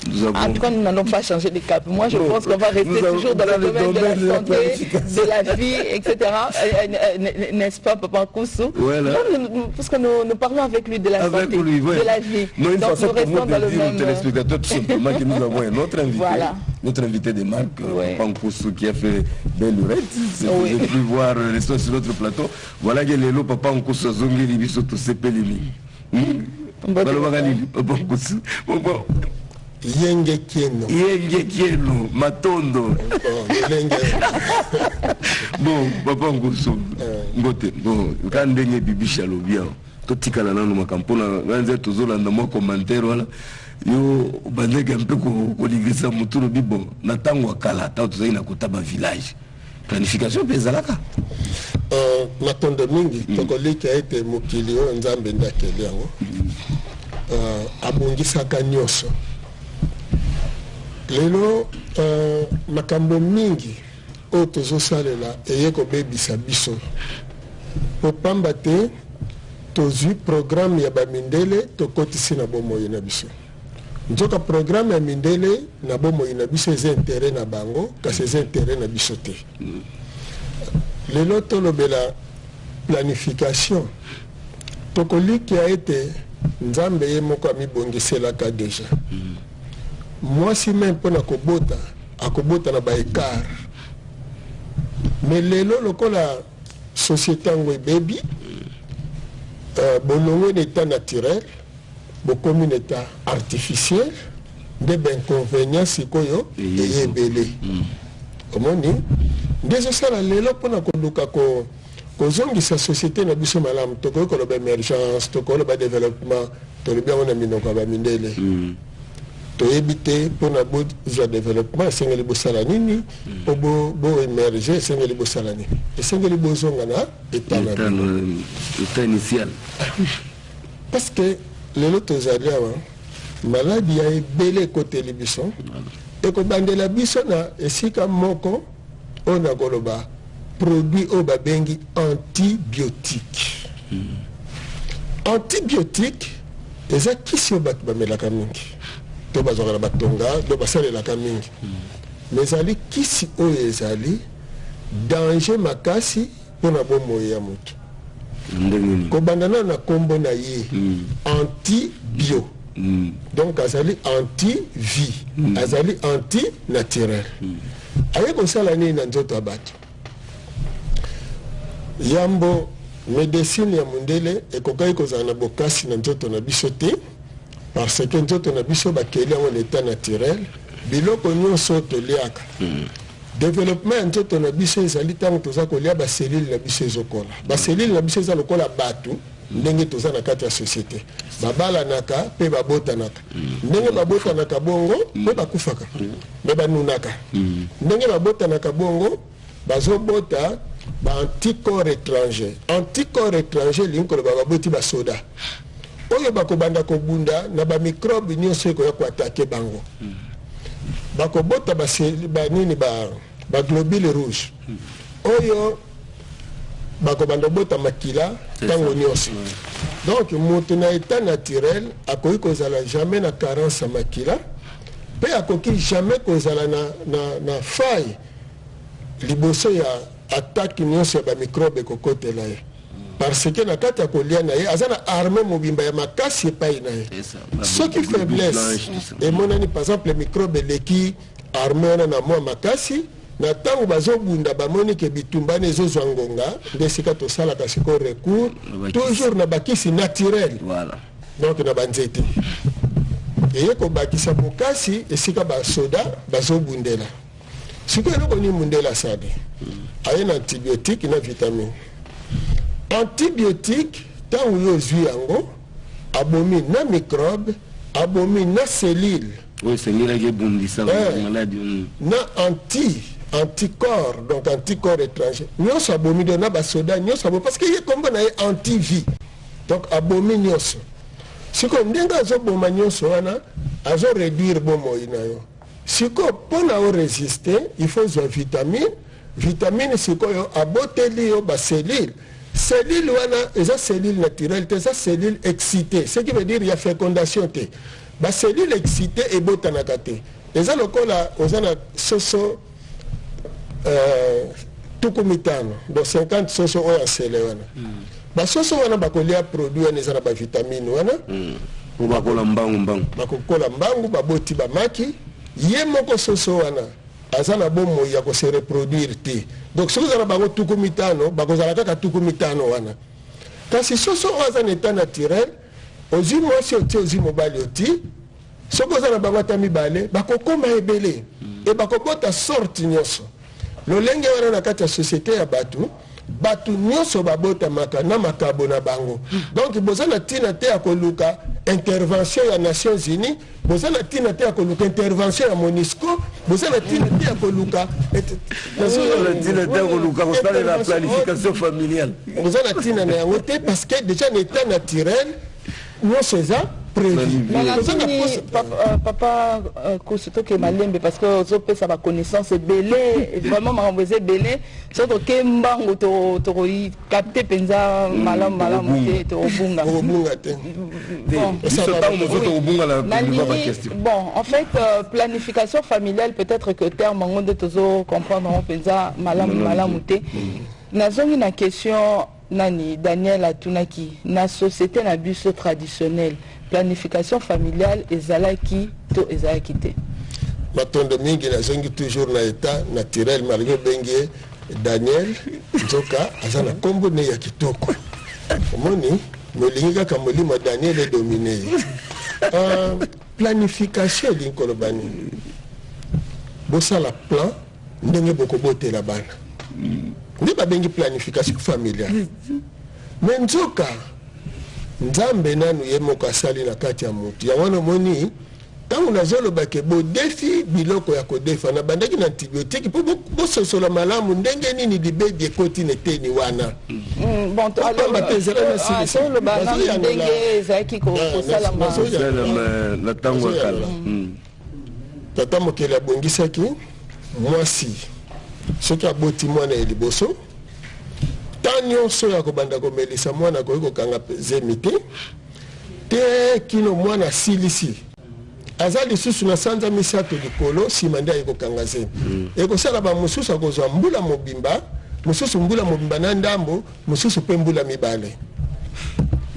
Nous avons... En tout cas, nous n'allons pas changer de cap. Moi, je Non, pense qu'on va rester nous avons- toujours dans le dans le domaine de la domaine de la santé, de la vie, etc. N'est-ce pas, Papa Nkusu? Voilà. Non, parce que nous parlons avec lui de la Avec santé, lui, ouais. de la vie. Non, une Donc, façon nous pour moi restons dans de le dire aux même... téléspectateurs tout simplement que nous avons un autre invité. Voilà. Notre invité de marque, Ouais. Papa Nkusu, qui a fait belle lurette. C'est Oui. que j'ai pu voir l'histoire sur notre plateau. Voilà que lelo Papa Nkusu azongeli biso tosepeli mingi. Mbote. Balobaka nini, Papa Nkusu? Bon, bon. Yenge kieno. Yenge kieno, matondo. Bon, lolenge. Bon, Papa Nkusu, mbote. Bon, ka ndenge Bibiche alobi awa, totikala nano makambo mpona nga nzela tozolanda mwa commentaire wana yo obandaki mpe kolingisa motu, lobi bon, na ntango ya kala, ntango tozalaki na kota bavillage, planification mpe ezalaka. Matondo mingi. Tokolika ete mokili oyo Nzambe nde akeli yango, abongisaka nyonso. Lelo makambo mingi oyo tozosalela eye kobebisa biso, po pamba te tozwi programme ya bamindele, tokotisi na bomoi na biso. Nzoka programme ya mindele na bomoi na biso eza intérêt na bango, kasi eza intérêt na biso te. Lelo tolobela planification, tokolikia ete Nzambe ye moko amibongiselaka déjà. Mwasi même mpona kobota, akobota na baécart. Mais lelo lokola société yango ebebi, bolongo na état naturel, bokomi na état artificiel, nde bainconvénient sikoyo eye ebele. Omoni nde ezosala lelo mpona koluka kozongisa société na biso malamu. Tokoki koloba émergence, tokoki koloba développement, tolobi yango na minoko ya bamindele. Toyebi te mpona bozwa développement esengeli bosala nini, mpo boémerge esengeli bosala nini. Esengeli bozonga na état na bino. État initial. Parce que lelo tozali awa, maladi ya ebele ekoteli biso, ekobandela biso na esika moko oyo nakoloba produit oyo babengi antibiotique. Antibiotique eza kisi oyo bato bamelaka mingi to bazwaka na batonga to basalelaka mingi, mais ezali kisi oyo ezali danger makasi mpona bomoi ya moto. Ndenge nini? Kobanda nano na nkombo na ye, antibio, donc azali anti vie, azali anti naturel. Aye kosala nini na nzoto ya bato? Yambo médecine ya mondele ekokaki kozala na bokasi na nzoto na biso te, parce que nzoto na biso bakeli yango na état naturel. Biloko nyonso oyo toliaka, développement ya nzoto na biso ezali ntango toza kolia, bacellule na biso ezokola. Bacellule na biso eza lokola bato, ndenge toza na kati ya société, babalanaka mpe babotanaka. Ndenge babotanaka bongo mpe bakufaka, mpe banunaka. Ndenge babotanaka bongo, bazobota baanticorps étranger. Anticorps étranger elingi koloba baboti basoda oyo bakobanda kobunda na bamicrobe nyonso ekoya koattaquer bango. Bakobota banini, baglobule rouge oyo bakobanda kobota makila ntango nyonso. Donc moto na état naturel akoki kozala jamais na carence ya makila, mpe akoki jamais kozala na faille liboso ya attaque nyonso ya bamicrobe ekokotela ye, parce que na kati ya kolia na ye aza na arme mobimba ya makasi epai na ye. Soki faiblesse emonani, par exemple microbe eleki arme wana na mwa makasi, na ntango bazobunda, bamoni ke bitumbani ezozwa ngonga, nde esika tosalaka sikoyo recours toujours na bakisi naturel. Donc na banzete eye kobakisa bokasi esika basoda bazobundela. Sikoyo eloko nini mundele asali? Aye na antibiotique na vitamine. Antibiotique, ntango yo ozwi yango, abomi na microbe, abomi na cellule oyo esengelaki ebundisa maladi. Na anticorps, donc anticorps étranger nyonso abomi, do na basoda nyonso abomi, parce que ye kombo na ye antivie, donc abomi nyonso. Sikoyo ndenge azoboma nyonso wana, azoréduire bomoi na yo. Sikoyo mpo na orésister, il faut zwa vitamine. Vitamine sikoyo aboteli yo bacellule. Cellule wana eza cellule naturelle te, eza cellule excitée, ce qui veut dire ya fécondation te. Bacellule excité ebotanaka te. Eza lokola oza na soso 50, donc 50 soso oyo asele wana. Basoso wana bakolia produit wana eza na bavitamine wana. Po bakola mbangu mbangu. Bakokola mbangu, baboti bamaki. Ye moko soso wana aza na bomoi ya kose reproduire te. Donc soki oza na bango 50, bakozala kaka 50 wana. Kasi soso oyo aza na état naturel, ozwi mwasi oti, ozwi mobali oti, soki oza na bango ata mibale, bakokóma ebele e bakobota sorte nyonso. Lolenge wana na kati ya société ya bato, bato nyonso babotamaka na makabo na bango. Donc boza na ntina te ya koluka intervention ya Nations Unies, boza na ntina te ya koluka intervention ya MONUSCO, boza na ntina te ya koluka na ntina te ya koluka kosalela planification familiale. Boza na ntina na yango te, parce que déjà na état naturel nyonso eza prévu. Natuni papa Kusu, toke malembe parce que ozopesa baconnaissance ebele. Vraiment, makambo eza ebele. So toke mbangu, tokocapter mpenza malamu malamu te, tokobunga. Okobunga te. Biso ntango mosusu tokobunga na baquestion. Bon, en fait, planification familiale, peut-être que terme yango nde tozocomprendre yango mpenza malamu malamu te. Nazongi na question nani Daniel atunaki: na société na biso traditionnelle, planification familiale ezalaki to ezalaki te? Matondo mingi. Nazongi toujours na état naturel. Malgré obengi ye Daniel, nzoka aza na nkombo ne ya kitoko. Omoni, molingi kaka molimo ya Daniel edomine ye. Planification elingi koloba nini? Bosala plan ndenge bokobotela bana, nde babengi planification familiale. Mais nzoka Nzambe nanu ye moko asali na kati ya motu. Yango wana omoni ntango nazoloba ke bodefi biloko ya kodefa, nabandaki na antibiotique mpo bososola malamu ndenge nini libebi ekoti na eteni wana. Bon, Pamba te ezala na silisa. Toloba nanu Nazoyanola. ndenge ezalaki kosalama. Kosalama na ntango ya kala. Tata mokeli abongisaki mwasi, soki aboti mwana ya liboso, ta nyonso ya kobanda komelisa mwana, akoki kokanga zemi te te kino mwana asilisi, aza lisusu na sanza 3 likolo, nsima nde aye kokanga zemi. Ekosala bamosusu akozwa mbula mobimba, mosusu mbula mobimba na ndambo, mosusu mpe mbula 2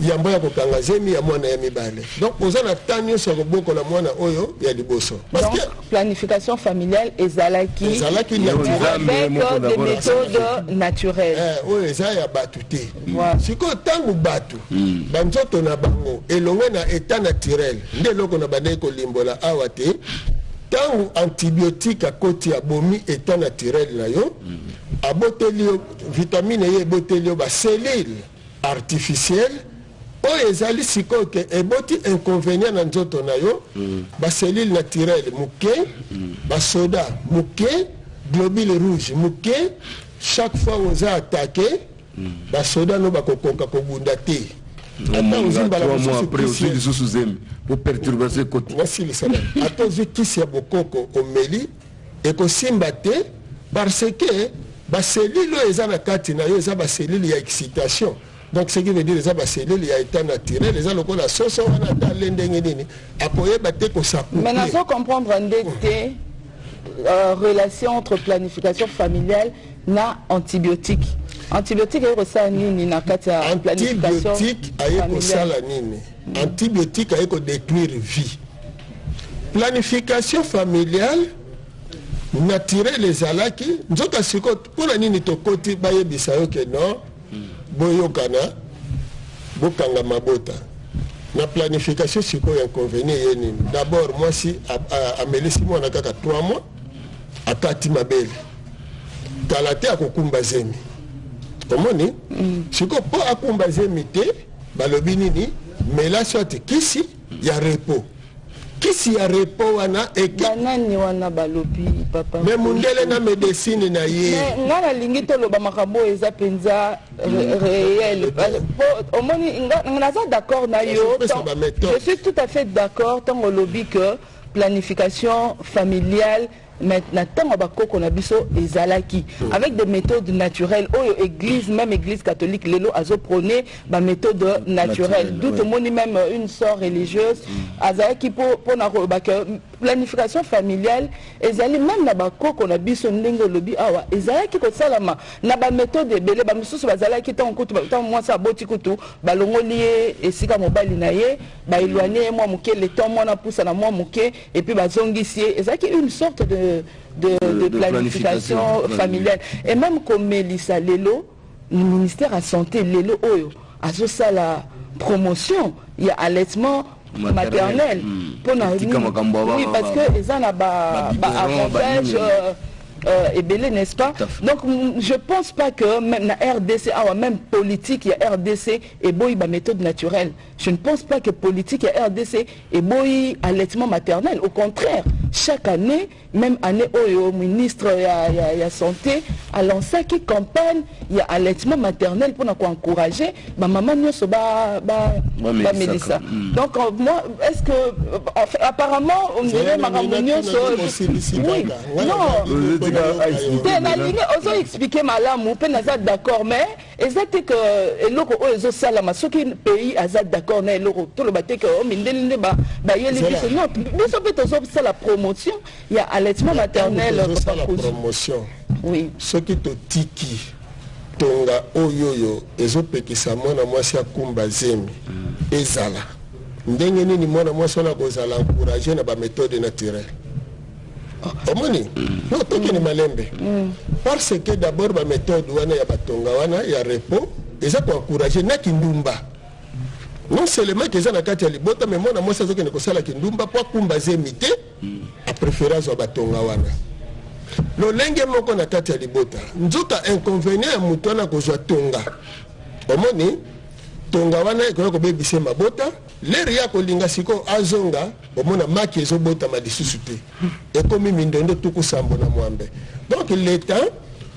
yambo ya kokanga zemi ya mwana ya mibale. Donc oza na temps nyonso ya kobokola mwana oyo ya liboso, parce Donc que planification familiale ezalaki Ezalaki Yo, naturel. Nzambe avec moko des d'abord. méthodes naturelles. Oyo eza ya bato te. Voilà. Sikoyo ntango bato banzoto na bango elongwe na état naturel, nde eloko na bandaki kolimbola awa te. Ntango antibiotique akoti, abomi état naturel na yo, aboteli yo vitamine, ye eboteli yo bacellule artificielle oyo ezali sikoyo ke eboti inconvénient na nzoto na yo. Bacellule naturelle moke, basoda moke, globule rouge moke. Chaque fois oza attaqué, basoda no bakokoka kobunda te. Ata ozwi mbala 3 mois mosusu après, kisi ozwi lisusu zemi po perturbation ekoti. Nasilisa nanu. Ata ozwi kisi ya bokoko omeli, ekosimba te, parce que bacellule oyo eza na kati na yo eza bacellule ya excitation. Donc ce qui veut dire, eza bacellule ya état naturel eza lokola soso wana, ata ale ndenge nini, akoyeba te Mais kos'accoupler. Nazo comprendre nde te relation entre planification familiale na antibiotique. Antibiotique aye kosala nini na kati ya planification Antibiotique aye familiale? kosala nini? Antibiotique aye kodétruire vie. Planification familiale naturelle ezalaki. Nzoka sikoyo mpona nini tokoti bayebisa yo ke non, boyokana, bokanga mabota na planification? Sikoyo inconvénient ye nini? D'abord mwasi amelisi mwana kaka 3 mois, akati mabele, kala te akokumba zemi. Omoni, sikoyo mpo akumba zemi te, balobi nini? Mela soit kisi ya repos. Kisi ya repos wana eke Banani wana balobi, papa? Mais mundele na médecine na ye. Mais nga nalingi toloba makambo oyo eza mpenza réel. Po omoni, nga naza d'accord na yo. Nazopesa baméthode. Je suis tout à fait d'accord ntango olobi que planification familiale Mais na ntango ya bakoko na biso ezalaki avec des méthodes naturelles oyo église, même Église catholique lelo azoprôner baméthode naturelle, d'où tomoni même une sœur religieuse azalaki mpona koloba ke planification familiale ezali même na bakoko na biso. Ndenge olobi awa, ezalaki kosalama na baméthode ebele. Bamisusu bazalaki, ntango kutu, ntango mwasi aboti kutu, balongoli ye esika mobali na ye, baéloigner ye mwa moke, le temps mwana pusa na mwa moke, et puis bazongisi ye. Ezalaki une sorte de de planification planification familiale. Et même komelisa, lelo ministère ya Santé lelo oyo azosala promotion ya allaitement maternel mpona Etika makambo ya oui, parce que eza na ba biberon, ba avantage banini. Ebele, n'est-ce pas? Tout à fait. Donc je pense pas que même na RDC awa, même politique ya RDC eboyi baméthode naturelle. Je ne pense pas que politique ya RDC eboyi allaitement maternel. Au contraire, chaque année, même année oyo, ministre ya Santé alançaki campagne ya allaitement maternel mpona koencourager bamama nyonso Bamelisaka. Bamelisa. Donc moi, est-ce que en fait, apparemment on dirait makambo nyonso, oui, non te, nalingi ozo expliquer malamu mpe naza d'accord, mais eza te ke eloko oyo ezosalama, soki pays aza d'accord na eloko, toloba te ke o mindele nde bayeli biso. Non, biso mpe tozosala promotion ya allaitement maternel. Tozosala Papa Kuzu. promotion. Oui. Soki totiki tonga oyo ezopekisa mwana mwasi akumba zemi, ezala ndenge nini mwana mwasi wana kozala encouragé na baméthode naturelle? Omoni, no, tokende malembe, parce que d'abord baméthode wana ya batonga wana ya repos eza koencourager na kindumba. Non seulement ke eza na kati ya libota, mais mwana mwasi azokende kosala kindumba mpo akumba zemi te, apréférer azwa batonga wana. Lolenge moko na kati ya libota, nzoka inconvénient ya moto wana kozwa tonga, omoni, tonga wana ekoki kobebisa ye mabota. Lere ya kolinga sikoyo azonga, omona maki ezobotama lisusu te, ekomi mindondo 76. Donc l'État,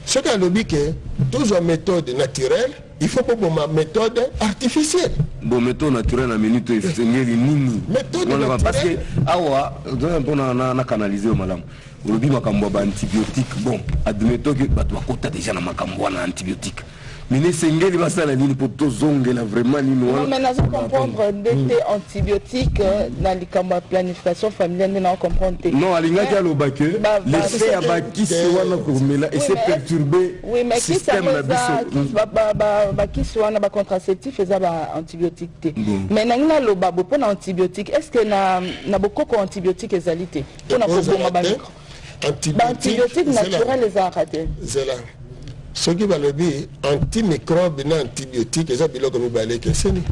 soki alobi ke tozwa méthode naturelle, il faut koboma méthode artificielle. Bon, méthode naturelle na minute oyo esengeli nini? Méthode Wana parce que naturelle. Awa toza mpona na canaliser yo malamu. Olobi makambo ya baantibiotique. Bon, admettons ke bato bakota déjà na makambo wana antibiotique, mais esengeli basala nini mpo tozongela vraiment nini Non, wana? Mais nazo comprendre nde te, antibiotique na likambo ya planification familiale, nde nao comprendre te. Non, alingaki aloba ke l'effet ya bakisi wana komela ese perturber Oui, mais kisi système yango na eza biso. Bakisi wana bacontraceptif eza baantibiotique te. Bon. Mais nangi naloba bo mpo na antibiotique, est ce que na bokoko antibiotique ezali te mpona koboma bamicro? Baantibiotique naturel ezalaka te? Zela, soki balobi antimicrobe na antibiotique, eza biloko mibale ekeseni.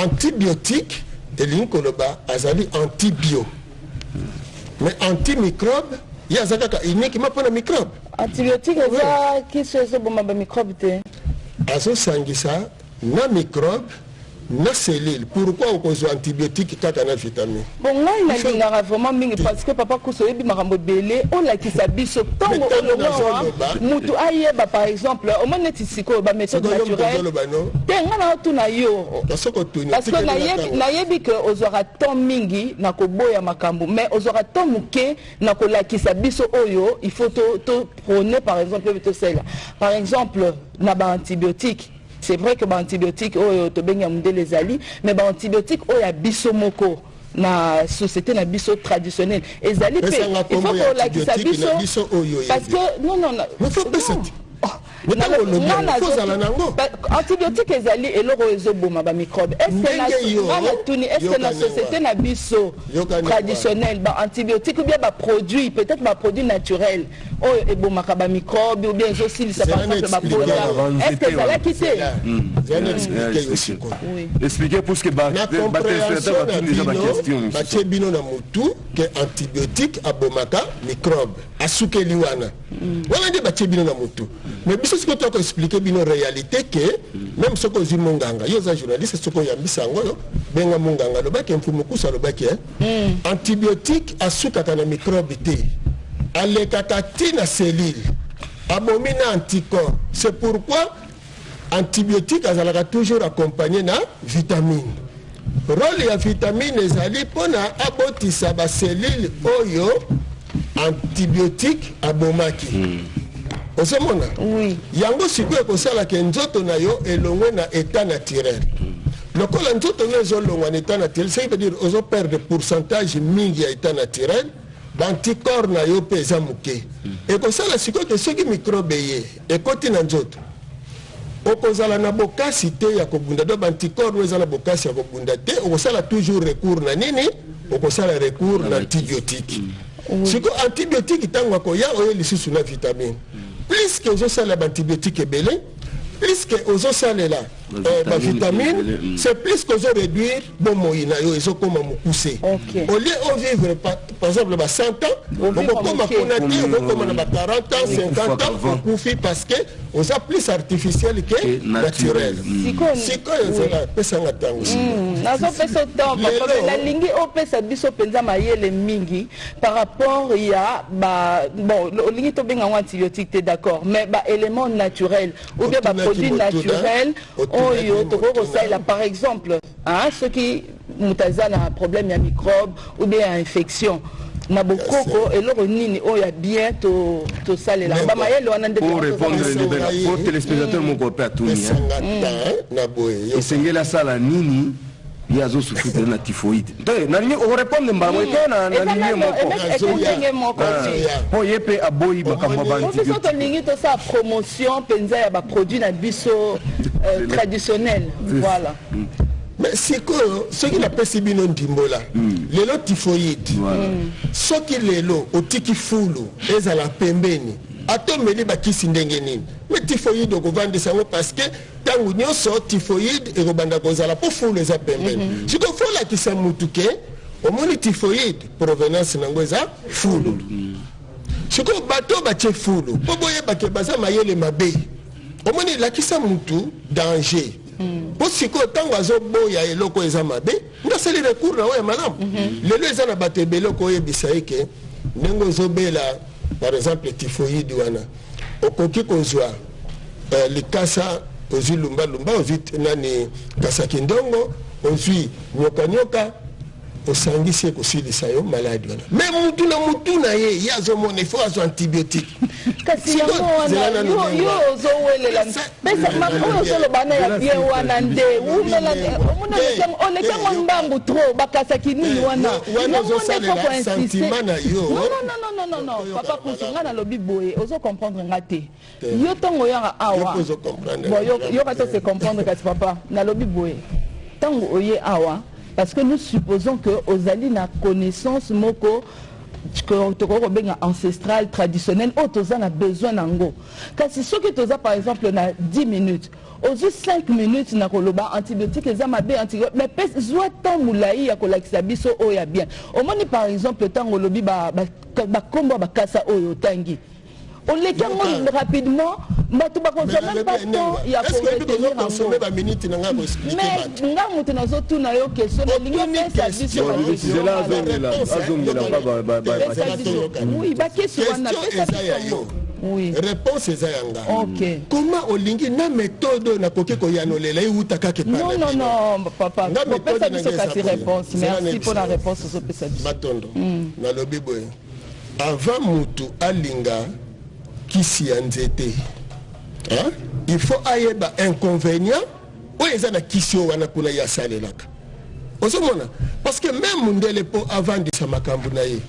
Antibiotique elingi koloba azali antibio, mais antimicrobe, ye aza kaka uniquement mpona microbe. Antibiotique eza kisi ezoboma bamicrobe te? Azosangisa na microbe na cellule. Pourquoi okozwa antibiotique kaka na vitamine? Bon, ngai nalingaka vraiment mingi parce que papa Kusa, oyebi makambo ebele, olakisa biso ntango Mais ntango olongwa nazoloba- mutu ayeba. Par exemple, omoni neti sikoyo baméthode Sikoyo moto naturelle ozoloba no. Te, ngai na otuna yo soki otuni parce que otikeli na nayebi ntango. Nayebi ke ozwaka temps mingi na koboya makambo, mais ozwaka temps moke na kolakisa biso oyo il faut to prôner. Par exemple, oyo tosala, par exemple na baantibiotique, c'est vrai que baantibiotique oyo tobengi ya mondele ezali, mais baantibiotique oyo ya biso moko na société na biso traditionnelle ezali mpe. Pesanga Il faut kombo ya kolakisa antibiotique na biso biso oyo oyebi. Parce que non, non, non. Mais faut pesa Non. te. Mais ntango olobi yango, faut ozala nango. Antibiotique ezali eloko oyo ezoboma bamicrobe. Ndenge yo, Nga natuni, est ce que na yoka société nengwa. na biso Yoka nengwa. traditionnelle, baantibiotique ou bien baproduit, peut-être baproduit naturel oyo ebomaka bamicrobe ou bien ezosilisa par Zela exemple na bapoda, expliquer. est ce que ezalaki te? Zela na expliquer yo sikoyo. Oui. Expliquer pour ce que Na batéléspectateur compréhension na batuni déjà bino, baquestion. Batie bino na motu ke antibiotique abomaka microbe, asukeli wana. Wana nde batie bino na motu. Mais biso sikoyo toka expliquer bino réalité ke même soki ozwi monganga, yo oza journaliste, soki oyambisa yango oyo, benga monganga, alobaki, mfumu Kusa alobaki, antibiotique asukaka na microbe te, alekaka ti na cellule, abomi na anticorps. C'est pourquoi antibiotique azalaka toujours accompagné na vitamine. Rôle ya vitamine ezali mpona abotisa bacellule oyo. Antibiotique abomaki. Ozomona? Oui. Yango sikoyo ekosalaka nzoto na yo elongwe na état naturel. Lokola nzoto no ezolongwa na état naturel, ce qui veut dire ozoperdre pourcentage mingi ya état naturel, baanticorps na yo mpe eza moke. Ekosala sikoyo ke soki microbe eye ekoti na nzoto, okozala na bokasi te ya kobunda. Do baanticorps oyo eza na bokasi ya kobunda te, okosala toujours recours na nini? Okosala recours na antibiotique. Sikoyo antibiotique, ntango akoya, oye lisusu na vitamine. Plus ke ozosalela baantibiotique ebele, plus ke ozosalela bavitamine, c'est plus que ozoréduire bomoi na yo, ezokóma mokuse. Au lieu ovivre par exemple ba 100 ans, okokóma kuna te, okokóma na ba 40 ans, 50 ans, okufi, parce que oza plus artificiel que naturel. Sikoyo ezala, pesanga ntango. Nazopesa temps, papa. Nalingi opesa biso mpenza mayele mingi par rapport ya ba, bon, olingi tobenga yango antibiotique te, d'accord, mais baélément naturel ou bien baproduit naturel oyo tokoki kosalela. Par exemple, soki moto aza na problème ya microbe ou bien ya infection, na bokoko eloko nini oyo ya bien tosalela? Bamayele wana nde. Pour répondre po téléspectateur moko mpe atuni esengeli asala nini, ye azosouffrir te na typhoïde te. Nalingi okorépondre mbala moko te na linie moko, mpo ye mpe aboyi makambo ya babiso. Tolingi tosala promotion mpenza ya baproduit na biso traditionnel, voilà. Mais sikoyo, soki napesi bino ndimbola lelo, typhoïde, soki lelo otiki fulu ezala pembeni, ata omeli bakisi ndenge nini, mais typhoïde okovandisa yango, parce que ntango nyonso typhoïde ekobanda kozala mpo fulu eza pembeni. Sikoyo fo olakisa mutu ke omoni typhoïde, provenance nango eza fulu. Sikoyo bato batie fulu mpo boyebake baza mayele mabe. Omoni, elakisa mutu danger, mpo sikoyo ntango azoboya eloko eza mabe, nde asali recours na oyo ya malamu. Lelo eza na bato ebele, okoyebisa ye ke ndenge ozobela, par exemple typhoïde wana, okoki kozwa likasa, ozwi lumbalumba, ozwi nani, kasaki ndongo, ozwi nyokanyoka, osangisi, ekosilisa yo maladi wana. Mais mutu na mutu na ye, ye azomona il faut azwa antibiotique. Kasi yango wana yo ozowelela oyo ozoloba na ya bien wana nde umela. Omona, olekango mbangu trop, bakasaki nini wana. Wana ozosalela sentiment na yo. Non, non, non, papa Kusu, nga nalobi boye, ozocomprendre nga te. Yo ntongo oyaka awa, bon, yoka, to se comprendre. Kasi papa, nalobi boye, ntango oye awa, parce que nous supposons que ozali na connaissance moko tokoki kobenga ancestral, traditionnel, oyo toza na besoin nango. Kasi soki toza par exemple na 10 minutes, ozwi 5 minutes na koloba antibiotique eza mabe, mais mpe zwa temps molai ya kolakisa biso oyo ya bien. Omoni, par exemple, ntango olobi bakombo ya bakasa oyo otangi, oleki yango rapidement, bato bakozwa même pas temps ya koretenir yango. Mais nga moto nazotuna yo question, nalingi opesa biso. Oui, baquestion wana, pesa biso. Oui. Réponse eza ya nga. Ok. Comment olingi na méthode oyo nakoki koyanolela euta kaka? Non, non, non, papa, opesa biso kasi réponse. Merci mpona réponse ozopesa biso. Matondo. Nalobi boye, avant mutu alinga kisi ya nzete, il faut ayeba inconvénient oyo eza na kisi oyo wana kuna ye asalelaka. Ozomona, parce que même mundele, mpo avandisa makambo na ye,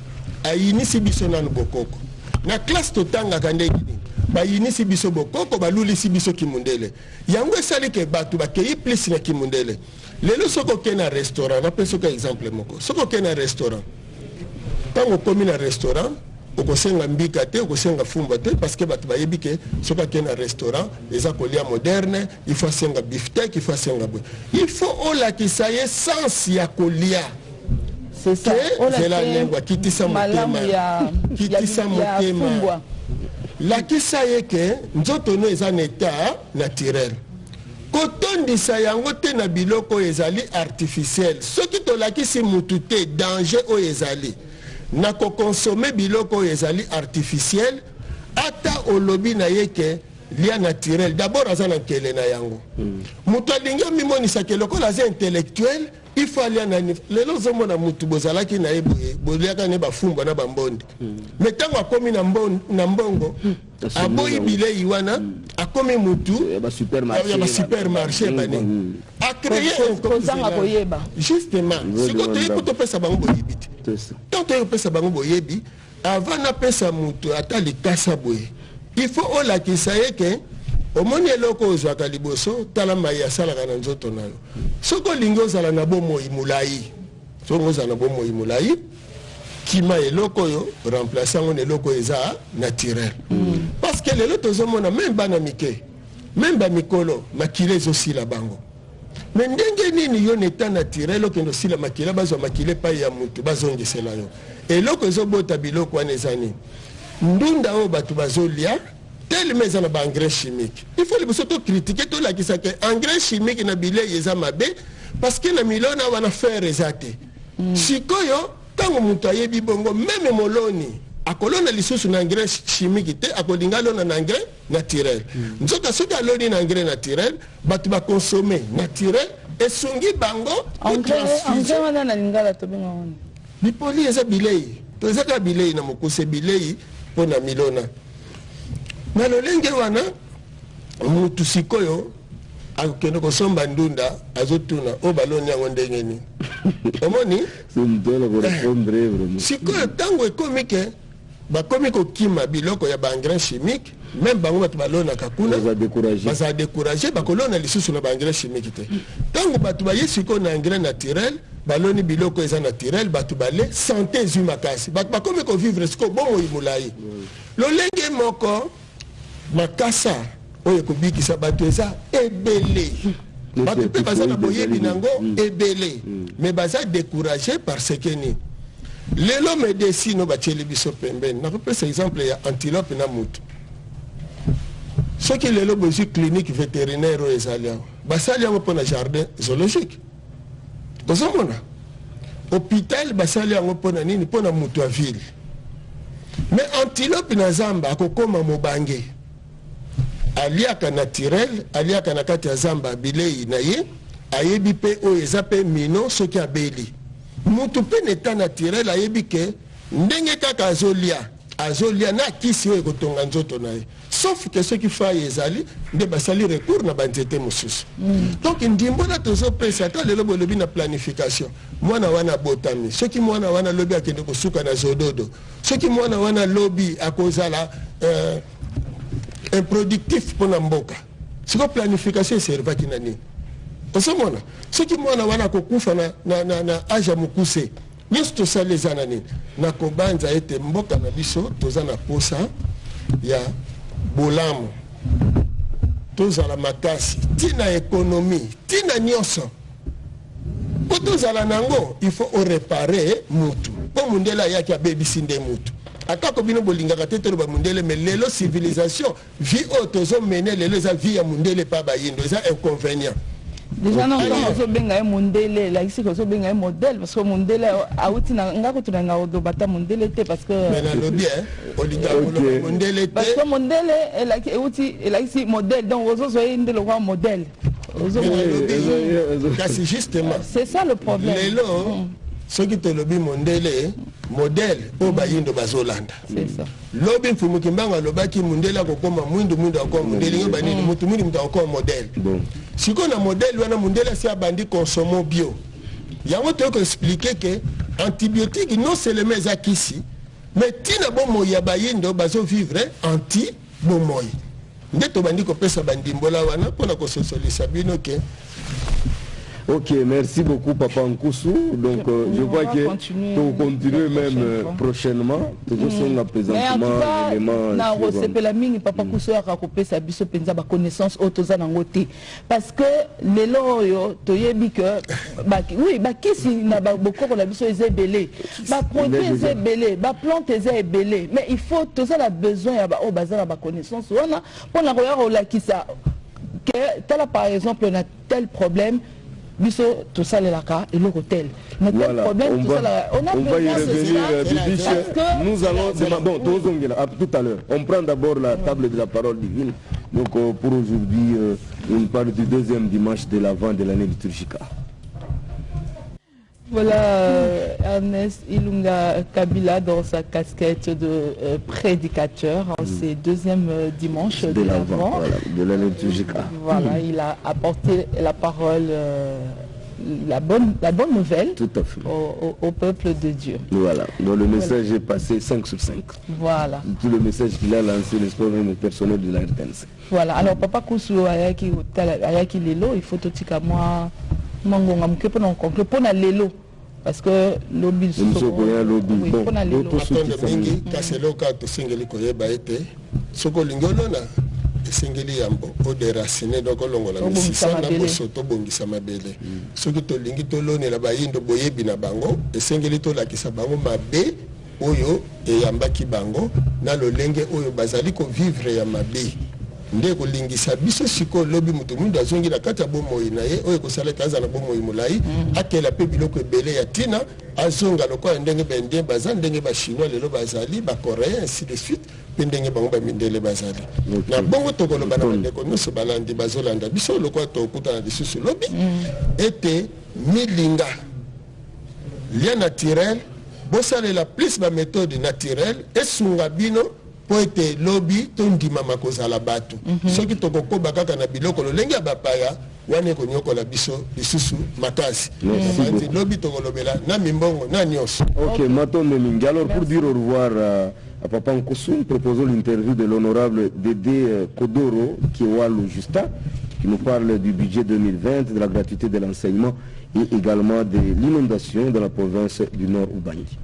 ayinisi biso nanu bokoko. Na classe totangaka ndenge nini bayinisi biso bokoko, balulisi biso kimundele. Yango esali ke bato bakei plus na kimundele. Lelo soki okei na restaurant, napesi oka exemple moko, soki okei na restaurant, ntango okomi na restaurant, okosenga mbika te, okosenga fumbwa te, parce que bato bayebi ke soki akei na restaurant eza kolia moderne, il faut asenga bifteck, il faut asenga boye. Il faut olakisa ye sens ya kolia. Ke zela ndenge akitisa motema, kitisa motema, lakisa ye ke nzoto no eza na état naturel, kotondisa yango te na biloko oyo ezali artificiel. Soki tolakisi mutu te danger oyo ezali na kokonsome biloko oyo ezali artificiel, ata olobi na ye ke lia naturel, d'abord aza na nkele na yango. Moto alingi amimonisaka lokola aza intellectuel. Il faut alia nani? Lelo ozomona mutu bozalaki na ye boye, boliaka ne bafumbwa na bambonde, mais ntango akomi na mbongo, aboyi bilei wana, akomi mutu ya basupermarché. Ya basupermarché, banini acréer. Kozanga koyeba. Justement, sikoyo toyebi po topesa bango boyebi te. Ntango toyei kopesa bango boyebi, avant napesa moto ata likasa boye, il faut olakisa ye ke omoni eloko ozwaka liboso, tala mai asalaka na nzoto na yo. Soki olingi ozala na bomoi molai, soki ozala na bomoi molai, kima eloko oyo, remplace yango na eloko oyo eza naturel. Parce que lelo tozomona même bana mike, même bamikolo, makila ezosila bango. Mais ndenge nini yo na état naturel okende osila makila, bazwa makila epai ya motu, bazongisela yo eloko ezobota biloko wana? Eza nini? Ndunda oyo bato bazolia telema eza na baengrais chimique. Il faut liboso tocritiquer, tolakisa ke engrais chimique na bilei eza mabe, parce que na milona wana fer eza te. Sikoyo ntango moto ayebi bongo, même moloni akolona lisusu na engrais chimique te, akolinga alona na engrais naturel. Nzoka soki aloni na engrais naturel, bato baconsommer naturel, esungi bango. Engrais wana na lingala tobenga wana? Bipoli eza bilei to eza kaka bilei na mokuse, bilei mpo na milona. Na lolenge wana, mutu sikoyo akokende kosomba ndunda, azotuna oyo baloni yango ndenge nini. Omoni sikoyo, ntango ekomi ke bakomi kokima biloko ya baengrais chimique, même bango bato balonaka kuna bazala découragé, bakolona lisusu na baengrais chimique te. Ntango bato baye sikoyo na engrais naturel, baloni biloko eza naturel, bato bale santé ezwi makasi, bato bakomi kovivre sikoyo bomoi molai. Lolenge moko, makasa oyo ekobikisa bato eza ebele, bato mpe baza na boyebi nango ebele, mais baza découragé parce que nini? Lelo médecine oyo batieli biso pembeni, nakopesa exemple ya antilope na mutu. Soki lelo bozwi clinique vétérinaire oyo ezali awa, basali yango mpo na jardin zoologique. Ozomona hôpital, basali yango mpo na nini? Mpo na mutu ya ville. Mais antilope na zamba akokóma mobange, aliaka naturel, aliaka na kati ya zamba bilei na ye, ayebi mpe oyo eza mpe mino. Soki abeli, mutu mpe na état naturel ayebi ke ndenge kaka azolia, azolia na kisi oyo ekotonga nzoto na ye, sauf ke soki fai ezali nde basali recours na banzete mosusu. Donc ndimbola tozopesa, ata lelo bolobi na planification, mwana wana abotami, soki mwana wana lobi akende kosuka na zododo, soki mwana wana lobi akozala improductif mpona mboka, sikoyo planification eservaki na nini? Ozomona, soki mwana wana akokufa na age ya mokuse, nyonso tosali eza na nini? Na kobanza ete mboka na biso toza na posa ya bolamu, tozala makasi ntina économie, ntina nyonso mpo tozala nango, il faut oréparer mutu, mpo mundele ayaki abebisi nde mutu. Atako bino bolingaka te toloba mundele, mais lelo civilisation, vie oyo tozomene lelo eza vie ya mundele mpa bayindo, eza inconvénient. Déjà na ntango ozobenga ye mondele, elakisi ke ozobenga ye modèle, parce que mondele awuti na nga kutu na nga oloba ata mondele te, parce que Mais nalobi olingaka koloba mondele te. Parce que mondele elaki euti, elakisi modèle, donc ozozwa ye nde lokwa modèle. Kasi justement, c'est ça le problème. Lelo soki tolobi mondele, modèle oyo bayindo bazolanda. Lobi Mfumuki Mbango alobaki mundele akokoma mwindu, mwindu akokoma mondele, ngo banini, mutu mwindu, mutu akokoma modèle. Sikoyo na modèle wana, mundele asi abandi consomme bio. Yango toyei koexpliquer ke antibiotique non seulement eza kisi, mais ntina bomoi ya bayindo bazovivre anti bomoi. Nde tobandi kopesa bandimbola wana mpona kososolisa bino ke Ok, merci beaucoup Papa Nkusu. Donc je crois que pour continuer même prochainement, tout présentement élément. Na kosepela mingi Papa Nkusu yaka kopesa biso mpenza baconnaissance oyo toza nango te, parce que lelo oyo toyebi ke oui, bakisi na bokoko na biso eza ebele, baproduit eza ebele, baplante eza ebele, mais il faut tozala besoin ya baoyo baza na baconnaissance wana mpona koya kolakisa ke tala, par exemple, na tel problème biso tosalelaka eloko tel, na tel problème tosalaka. On a on va y revenir, Bibiche. Nous allons bon, tozongela tout à l'heure. On prend d'abord la table de la parole divine. Donc pour aujourd'hui, on parle du deuxième dimanche de l'avent de l'année liturgique. Voilà Ernest Ilunga Kabila dans sa casquette de prédicateur en ce deuxième dimanche de l'Avent, voilà, de l'année liturgique. Voilà, il a apporté la parole, la bonne nouvelle Tout à fait. au peuple de Dieu. Voilà, donc le message est passé 5 sur 5. Voilà. Tout le message qu'il a lancé, n'est-ce pas, même au personnel de la RTNC. Voilà. Alors Papa Kusu ayaki ayaki lelo, il faut totika mwa ngonga moke mpona conclure mpona lelo parce que lobi lisusu koya lobi. Bon, mpona lelo. Matondo mingi. Kasi eloko kaka tosengeli koyeba ete soki olingi olona, esengeli yambo odéraciner, donc olongola misisa na boso, tobongisa mabele. Soki tolingi tolonela bayindo boyebi na bango, esengeli tolakisa bango mabe oyo eyambaki bango na lolenge oyo bazali kovivre ya mabe, nde kolingisa biso sikoyo lobi moto mwindu azongi na kati ya bomoi na ye oyo ekosalaki aza na bomoi molai, akela mpe biloko ebele ya ntina, azonga lokola ndenge baindien baza, ndenge bachinois lelo bazali, bacoréen, ainsi de suite, mpe ndenge bango bamindele bazali. Na bongo tokoloba na bandeko nyonso balandi bazolanda biso, lokola tokutana lisusu lobi, ete milinga lia naturel, bosalela plus baméthode naturelle esunga bino mpo ete lobi tondimama kozala bato. Soki tokokoba kaka na biloko lolenge ya bapaya wana, ekonyokola biso lisusu makasi. Nabanzi lobi tokolobela na mimbongo na nyonso. Ok, matondo mingi. Alors, pour dire au revoir à Papa Nkossou, proposons l'interview de l'honorable Dédé Kodoro Kiewalu Justin, qui nous parle du budget 2020, de la gratuité de l'enseignement et également de l'inondation dans la province du Nord Ubangi.